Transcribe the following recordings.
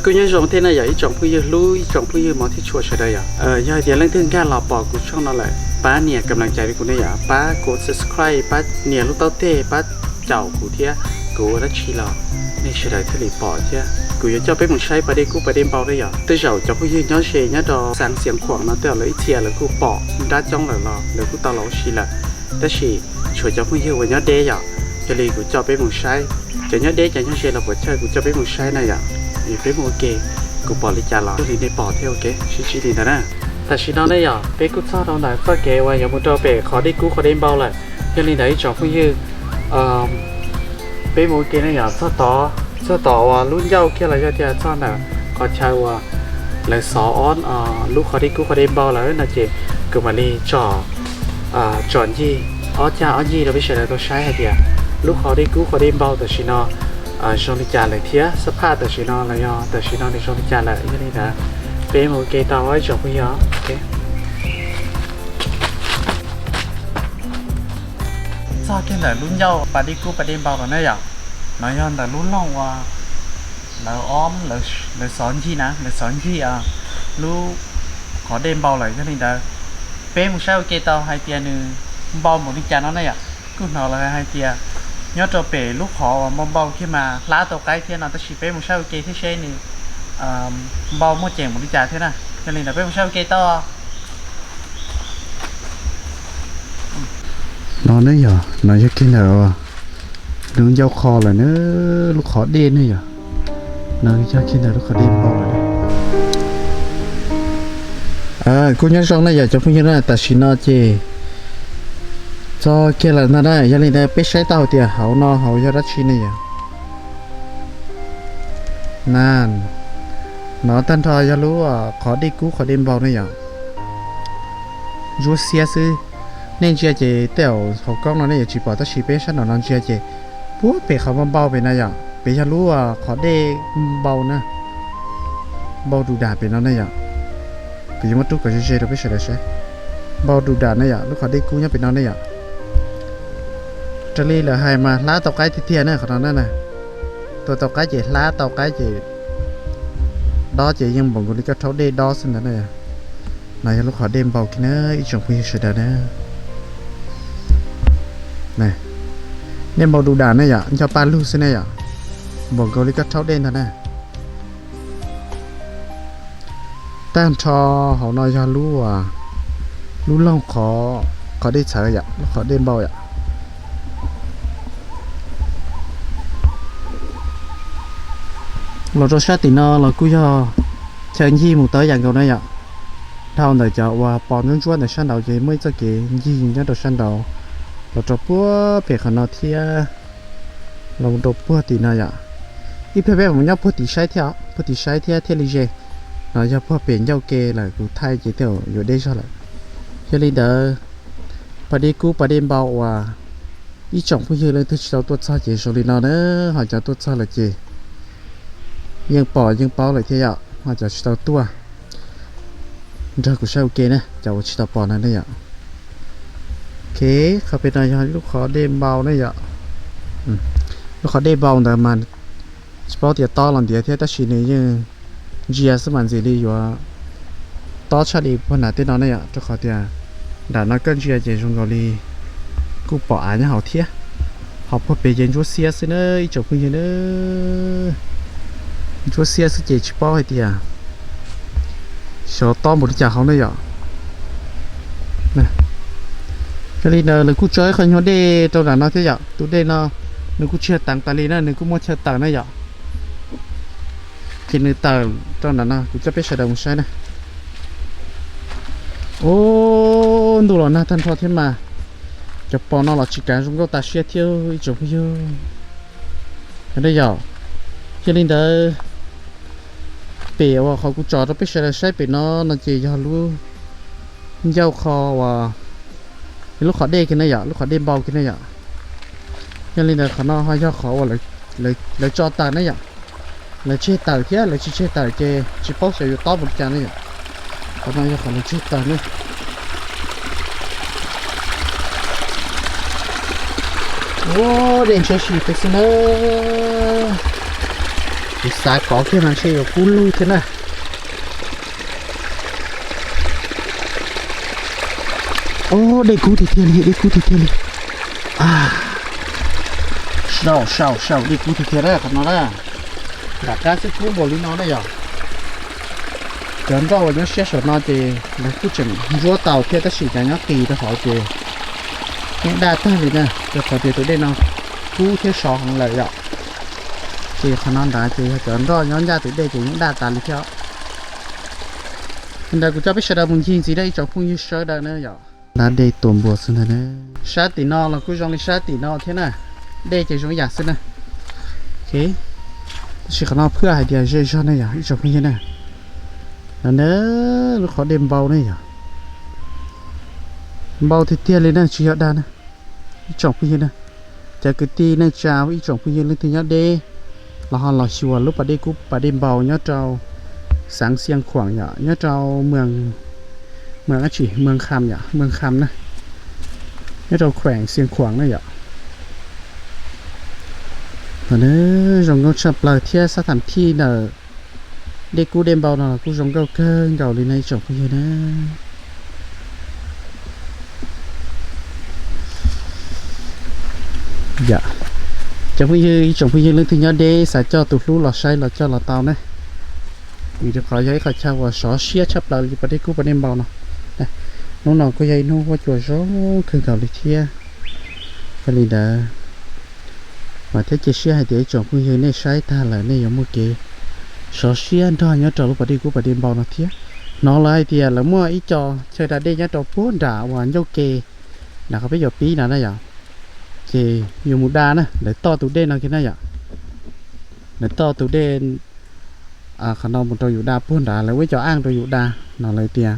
Kuj nyob zoo thiab na yom ib tsoom phooj ywg hlub, ib tsoom phooj ywg hmov thiab tshua sawv daws yom. Yog hais tias leej twg nkag los pom kuv tshooj no lawm, pab nias kam lees cai rau kuv ne yom, pab kuv subscribe, pab nias lub taub teg, pab caum kuv thiab, kuv ua dab tsi los nej sawv daws thiaj li pom thiab. Kuv yuav coj peb mus saib pas dej kub pas dej npau ne yom. Tej zaum cov phooj ywg nyob ze nyob rau xeev Xiav Khuam no tej zaum lawv ib txhia lawv kuj pom nrab coob lawm los lawv kuj tau los ua si lawm, tab sis tshuav cov phooj ywg uas nyob deb yom, yog li kuv coj peb mus saib. Cov nyob deb cov nyob ze los puas chawj, kuv coj peb mus saib na yom. Peb mus ua ke, kuv pom li cas los li nej pom thiab ua ke, sib ntsib li ntawd na. Tam sim no ne yom, peb kuj txog rau ntawm txoj kev uas yuav mus rau pem qhov dej kub qhov dej npau lawm. Yog li ntawd ib tsoom phooj ywg, peb mus ua ke ne yom, txog tod, txog tom uas lub ncauj kiag los yog tias txog ntawm qhov chaw uas lawv xov ob lub qhov dej kub qhov dej npau lawm no ces kuv mam li tsom, tsom ncig ob cag ob ncig rau peb sawv daws tau saib hais tias lub qhov dej kub qhov dej npau tam sim no zoo li cas lawm thiab xab phaj tam sim no los yog tam sim no nws zoo li cas lawm. Yog li ntawd peb mus ua ke tau ib tsoom phooj ywg. Txog kiag ntawm lub ncauj pas dej kub pas dej npau los ne yom, no yog ntawm lub loog uas lawv ob, lawv xov ncig na, lawv xov ncig lub qhov dej npau lawm. Yog li ntawd peb mus saib ua ke tau hais tias nws npau npaum li cas no ne yom. Kuj hnov lawv hais tias nyob rau pem lub qhov uas npau npau kiag mas hlab tau qaib thiab no, tab sis peb mus saib ua ke thiab seb nws npau muaj ceem npaum li cas thiab na. Yog li ntawd peb mus saib ua ke tau. No ne yom, no yog kiag ntawm lub ncauj qhov lawm na, lub qhov dej ne yom. No yog kiag ntawm lub qhov dej npau lawm. Kuj nyob zoo ne yom cov phooj ywg na, tam sim no ces txog kiag lawm ntag na. Yog li ntawd peb saib tau hais tias hauv no hauv yog dab tsi ne yom. Na, no tag nrho yog lub qhov dej kub qhov dej npau ne yom. Ntsuab xiab xwb. Nej ntsia ces tej zaum hauv koob no nej yuav tsis pom tab sis peb sab nraum no ntsia ces puag pem qhov npau npau pem no yom, pem yog lub qhov dej npau na. Npau du das pem no ne yom. Kuv yuav muab rub kom ze ze rau peb sawv daws saib. Npau du das ne yom, lub qhov dej kub nyob pem no ne yom. Raws li lawv hais mas hlab tau qaib tiag tiag na qhov no na. Tua tau qaib ces hlab tau qaib ces dob ces yeej npaum nkaus li koj rhaub dej dob xwb ntawd na. No yog lub qhov dej npau kiag na ib tsoom phooj ywg sawv daws na. Nej npau du das ne yom, nco paj lug xwb ne yom. Npaum nkaus li koj rhaub dej ntag na. Tag nrho hauv no yog lub, lub loog qhov, qhov dej txhawv yom, lub qhov dej npau yom. Los rau sab tim no los kuj yog chaw ncig mus tau yam nkaus na yom. Dhau ntawm cov uas pos ntsuab ntsuab ntawm sab nraud ces muaj ib txoj kev ncig nyob rau sab nraud los rau puag pem qhov no thiab los rau puag tim no yom. Ib pliag peb mam nyob puag tim saib thiab, puag tim saib thiab thiaj li ze. No yog puag pem ncauj ke lawm, kuv thaij ces tej zaum yuav deb zog lawm. Yog li ntawd, pas dej kub pas dej npau uas ib tsoom phooj ywg leej twg tsis tau tuaj txog ces zoo li no na, ho cov tuaj txog lawm ces yeej pom yeej paub lawm thiab yom, ho cov tsis tau tuaj nrog kuv saib ua ke na, cov uas tsis tau pom no ne yom. Ok, qhov pem no yog lub qhov dej npau ne yom. Lub qhov dej npau ntawd mas tsis paub tias tob los ntiav thiab tab sis nws yeej ntsia xwb mas ntxim li yuav tob tshaj li puag nram tej no ne yom, rau qhov tias nram no koj ntsia ces zoo nkaus li kuj pom av nyob hauv thiab. Ho puag pem ces ntsuab xiab xwb na ib tsoom phooj ywg na. Ntsuab xiab xwb ces tsis paub hais tias xyov tob npaum li cas hauv ne yom. Yog li ntawd lawv kuj tso ib qho nyuag dej rau nram no thiab yom, tus dej no nws kuj tsis yog teev tas li na, nws kuj muaj chaw tawm na yom. Ces nws tawm rau nram no, kuv coj peb sawv daws mus saib na. Ub, ntuj los nag tag nrho thiab mas cov pos no los tsis kav zoo nkauj tas siab thiab ib tsoom phooj ywg. Yog li ntawd, pem uas qhov kuv tsom rau peb sawv daws saib pem no no ces yog lub ncauj qho uas lub qhov dej kiag ne yom, lub qhov dej npau kiag ne yom. Yog li ntawd qhov no ho yog qhov uas lawv tso tawm ne yom. Lawv tseg tawm thiab lawv tsis tseg tawm ces tsis paub xyov yuav tob npaum li cas ne yom. Qhov no yog qhov lawv tseg tawm ne. Ua dej ntshiab si peb xwb nawb. Kuv xav kov kiag mas ntshe yuav kub lug thiab na. Ob, dej kub tiag tiag li, dej kub tiag tiag li. Sau sau sau, dej kub tiag tiag na qhov no na. Nram qab xwb kub npaum li no na yom. Cov nroj uas nyob siab saum no ces lawv kuj tseem ntsuab tau thiab tab sis cov nyob qis rau hauv ces yeej daj tag li na, rau qhov tias tus dej no kub thiab sov heev lawm yom. Ces qhov no nrad ces yog cov nroj nyob ncaj tus dej ces yeej daj tas li thiab. Li ntawd kuv coj peb sawv daws mus ncig ntxiv rau ib tsoom phooj ywg sawv daws na yom. Nrad dej tuam npua xwb ntag na. Sab tim no los kuj zoo li sab tim no thiab na. Dej ces zoo ib yam xwb na. Tab sis qhov no phwj hais tias ze zog na yom ib tsoom phooj ywg na. No na, lub qhov dej npau na yom. Npau tiag tiag li na tsis yog dag na. Ib tsoom phooj ywg na, cov kwv tij neej tsa ib tsoom phooj ywg leej twg nyob deb los ho los xyuas lub pas dej kub pas dej npau nyob rau xeev Xiav Khuam yom, nyob rau mws, mws dab tsi, mws Kham yom, mws Kham na, nyob rau khueem Xiav Khuam na yom. Zoo nkauj tshaj plaws thiab xab tham thij ntawm dej kub dej npau no kuj zoo nkauj kawg nkaus li na ib tsoom phooj ywg na. Cov phooj ywg, ib tsoom phooj ywg leej twg nyob deb xav coj tus hlub los saib los coj los tau na. Vim rau qhov yog ib qhov chaw uas sov siab tshaj plaws li pas dej kub pas dej npau no. Hnub no kuj yog ib hnub huab cua zoo kawg nkaus li thiab. Yog li ntawd mas thiab cia siab hais tias ib tsoom phooj ywg nej saib tag lawm nej yuav muaj kev sov siab nrog nyob rau lub pas dej kub pas dej npau no thiab. Hnov lawv hais tias lawv muaj ib co chaw da dej nyob rau puag nram uas ncauj ke nram qhov peb yuav pib no na yom. Ces yuav mus da na, lawv toj tus dej no kiag na yom. Lawv toj tus dej qhov no mus rau yus da puag nrad, lawv ua ib co aj rau yus da no lawv tias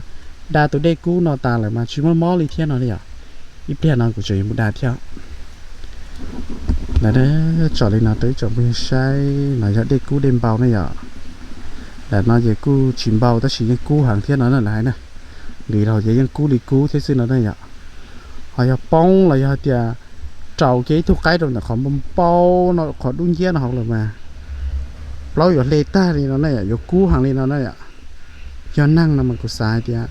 da tus dej kub no tas lawm mas tsis muaj mob li thiab no yom. Ib pliag no kuv tseem yuav mus da thiab. Lawv tsom li no rau ib tsoom phooj ywg saib, no yog dej kub dej npau na yom. Ntawm no ces kuj tsis npau tab sis yeej kub heev thiab no na lawv hais na. Nqis rau ces yeej kub li kub thiab xwb no na yom. Ho yog poob los yog tias raus kiag ib tug qaib rau ntawm qhov npau npau no qhov dub nciab no hauv lawm mas plaub yuav hle tag li no na yom, yuav kub heev li no na yom. Yog neeg no mas kuv xav hais tias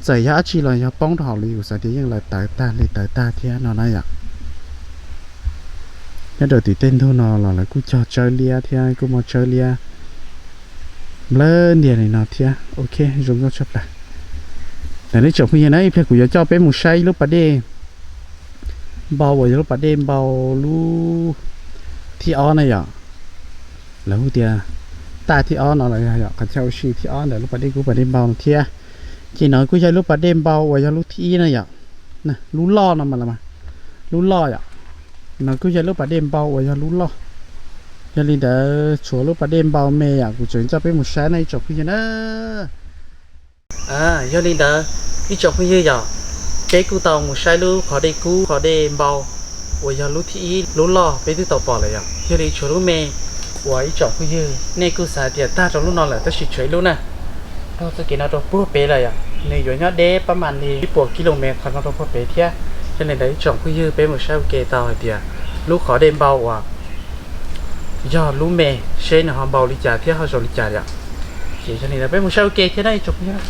txawm yog dab tsi los yog poob rau hauv li kuv xav tias yeej lawv tawv tag hle tawv tag thiab no na yom. Nyob rau tim tej ntug no los lawv kuj cog tsawb liab thiab kuj muaj tsawb liab nplawg ntiag li no thiab. Ok, zoo nkauj tshaj plaws. Ntawm nej tsoom phooj ywg na, ib pliag kuv yuav coj peb mus saib ib lub pas dej npau uas yog lub pas dej npau lub thib ob na yom. Lawv hu tias taj thib ob no los yog qhov chaw ua si thib ob ntawm lub pas dej kub pas dej npau no thiab. Ces no kuj yog lub pas dej npau uas yog lub thib ib na yom. Lub loj no mas, lub loj yom. No kuj yog lub pas dej npau uas yog lub loj. Yog li ntawd tshuav lub pas dej npau me yom, kuv tseem coj peb mus saib na ib tsoom phooj ywg na. Yog li ntawd ib tsoom phooj ywg yom, peb kuj tau mus saib lub qhov dej kub qhov dej npau uas yog lub thib ib lub loj peb twb tau pom lawm yom. Yog li tshuav lub me uas ib tsoom phooj ywg nej kuj xav tias tag rau lub no lawm tab sis tshuav ib lub na. Taug txoj kev no rau puag pem lawm yom, nws yuav nyob deb pab mas li ib puas kis lus mev qhov no rau puag pem thiab. Yog li ntawd ib tsoom phooj ywg peb mus saib ua ke tau hais tias lub qhov dej npau uas yog lub me seb nws ho npau li cas thiab ho zoo li cas yom. Ces yog li ntawd peb mus saib ua ke thiab na ib tsoom phooj ywg.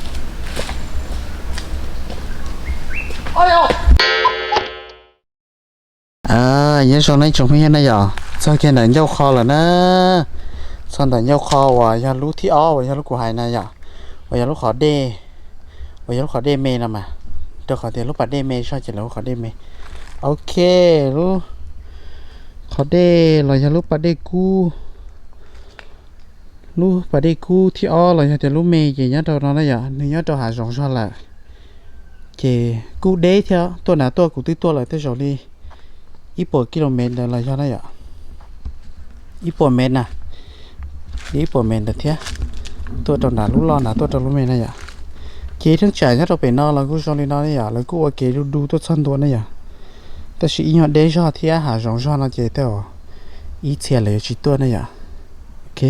Nyob zoo na ib tsoom phooj ywg na yom, txog kiag ntawm ncauj qho lawm na. Txog ntawm ncauj qho uas yog lub thib ob uas yog lub kuv hais na yom, uas yog lub qhov dej, uas yog lub qhov dej me no mas, rau qhov tias lub pas dej me zog ces lawv hu qhov dej me. Ok, lub qhov dej los yog lub pas dej kub, lub pas dej kub thib ob los yog tias lub me ces nyob rau no na yom, nws nyob rau hav zoov zog lawm. Ces kuj deb thiab, tuaj nrad tuaj kuv twb tuaj lawm tej zaum li ib puas kis lus mev ntawd los yog na yom. Ib puas mev na, ib puas mev ntawd thiab. Tuaj rau nrad lub loj nrad tuaj rau lub me na yom. Ces thaj tsam nyob rau pem no los kuj zoo li no ne yom, lawv kuj ua kev du du tuaj txog ntua ne yom. Tab sis ib nyuag deb zog thiab hav zoov zog no ces tej zaum ib txhia lawv yuav tsis tuaj ne yom. Ok,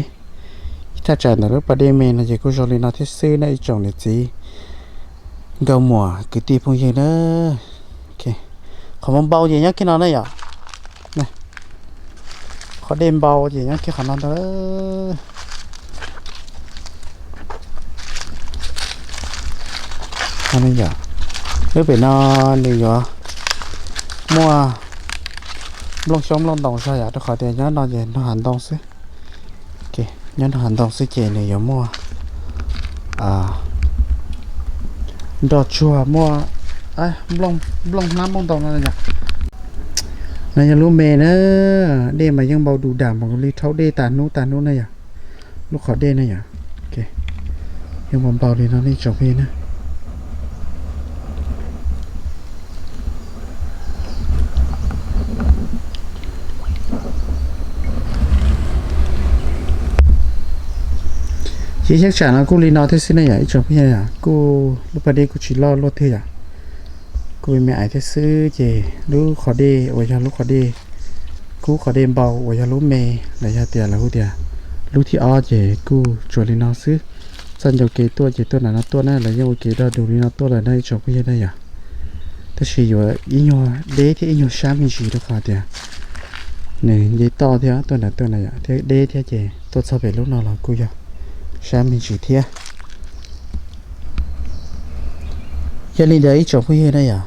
thaj tsam ntawm lub pas dej me no ces kuj zoo li no thiab xwb ne ib tsoom niam txiv nkauj muam kwv tij phooj ywg na. Qhov npau npau ces nyob kiag no ne yom. Qhov dej npau ces nyob kiag qhov no ntag. Lub pem no nws yuav muaj nplooj xyoob nplooj ntoo zog yom, rau qhov tias nyob no ces nrog hav ntoo xwb. Nyob nrog hav ntoo xwb ces nws yuav muaj nroj tsuag, muaj nplooj hnab nplooj ntoo no yom. No yog lub me na, dej mas yeej npau dus dam npaum li rhaub dej tas hnub tas hnub na yom. Lub qhov dej na yom, yeej npau npau li no nej tsoom phooj ywg na. Ces cheeb tsam no kuj li no thiab xwb ne yom ib tsoom phooj ywg, kuj lub pas dej kuj tsis loj luaj twg yom, kuj me me ais thiab xwb. Ces lub qhov dej uas yog lub qhov dej kub, qhov dej npau uas yog lub me, los yog tias lawv hu tias lub thib ob ces kuj tsuas li no xwb. Txoj ncauj kev tuaj ces tuaj nram no tuaj na, lawv yeej ua kev dog dus li no tuaj lawm na ib tsoom phooj ywg na yom. Tab sis yuav ib nyuag deb thiab ib nyuag sab me ntsis rau qhov tias nws nce toj thiab tuaj nram tuaj na yom, thiab deb thiab ces tuaj txog pem lub no los kuj yog sab me ntsis thiab. Yog li ntawd ib tsoom phooj ywg na yom,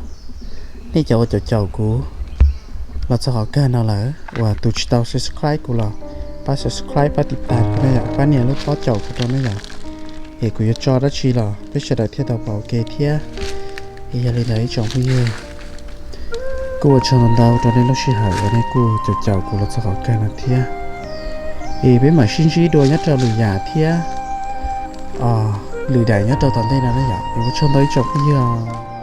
nej cov uas caum caum kuv los txog qhov kawg no lawm, uas tus tsis tau subscribe kuv los pab subscribe, pab tiv tas kuv na yom, pab nias lub pob caum kuv rau na yom, es kuv yuav tso dab tsi los peb sawv daws thiaj tau pom ua ke thiab. Es yog li ntawd ib tsoom phooj ywg, kuj ua tsaug ntau ntau rau nej lub sij hawm uas nej kuj caum caum kuv los txog qhov kawg no thiab. Es peb mam sib ntsib dua nyob rau lwm yam thiab, lwm daim nyob rau tom ntej no na yom. Es ua tsaug ntau ib tsoom phooj ywg os.